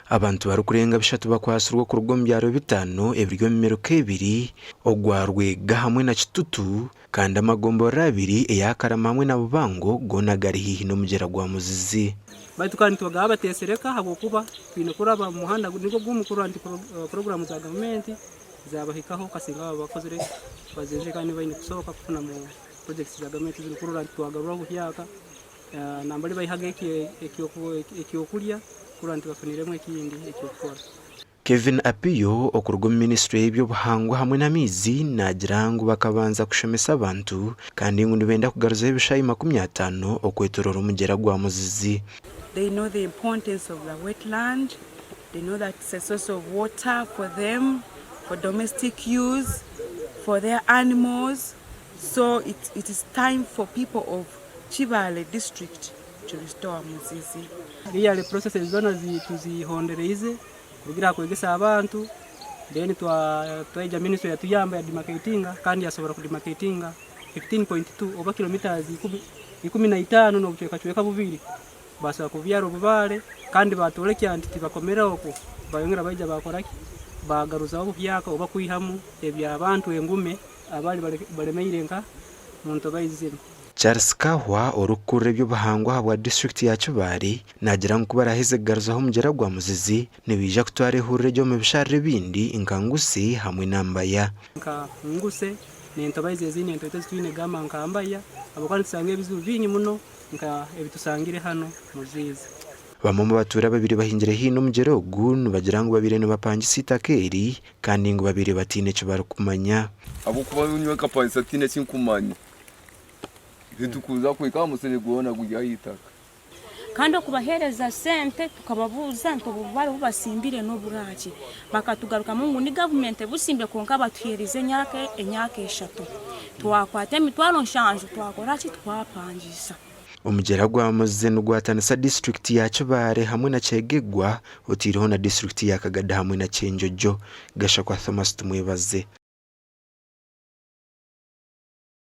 Abantu barikurenga bishatu bakwatsirwe okuruga omu byaro bitaano ebiri omu miruka ebiri, ogwa Rwega hamwe na Kitutu kandi amagomborora abiri eya Karama hamwe na Bubango goona gari haihi n'omugyera gwa Muzizi. Baitu kandi nitubagamba bateesereka ahabw'okuba twine kuraba omu muhanda nigwo gumwe kurora nti puroguraamu za gavumenti zaabahikaho kasinga baba bakozire bazenzire kandi nibo baine kusooka kufunamu purojekiti za gavumenti zinu kurora nti twagaruraho obuhyaka nambari baihaga ekyokurya kurora nti bafuniremu ekindi eky'okukora. Kevin Apiyo okuruga omu minisitule y'eby'obuhangwa hamwe n'amaizi naagira ngu bakabanza kushomesa abantu kandi ngu nibenda kugaruzaho ebishaayi 50 okwetoroora omugyera gwa Muzizi. They know the importance of the wetland, they know that it's a source of water for them, for domestic use, for their animals, so it, it is time for people of Kibaale district to restore Muzizi. Really processes zoona tuzihondereize kurugira aha kwegesa abantu then twaija ministry yatuyamba ya demarcatinga kandi yasobora ku demarcatinga 15.2 oba kilometers 15 n'obucwekacweka bubiri basobora kubyara obubaare kandi batworekya nti tibakomera okwo bayongera baija bakoraki bagaruzaho obuhyaka oba kwihamu eby'abantu engume abali baremeire nka muntobaizi zinu. Charles Kahwa, orikukurira eby'obuhangwa ahabwa disiturikiti ya Kibaale, naagira ngu ku baraaheze kugaruzaho omugyera gwa Muzizi, nibaija kutwara ehururu egyo omu bisharara ebindi nka Nguse hamwe na Mbaya. Nka Nguse n'entobaizi ezindi entoito ezi twine gamba nka Mbaya ahabw'okuba nitusanga ebizibu bingi muno nka ebi tusangire hanu Muzizi. Bamwe omu batuura ababaire bahingire haihi n'omugyera ogu nibagira ngu babaire nibapangisa eitaka eri kandi ngu babaire bataine eki barikumanya. Ahabw'okuba nyowe nkapangisa tihaine eki nkumanya. Titukuza kuhika aha musiri gwona guri aha itaka. Kandi okubaheereza sente tukababuuza nti obubare obu basimbire n'obwaki? Bakatugarukamu ngu ni gavumenti ebusimbire kwonka batuheerize emyaka emyaka eshatu. Twakwata emitwaro nshanju twakora ki? Twapangisa. Omugyera gwa Muzizi nigwatanisa disiturikiti ya Kibaale hamwe na Kyegegwa oteireho na disiturikiti ya Kagadi hamwe na Kyenjojo. Gashakwa Thomas Tumwebaze.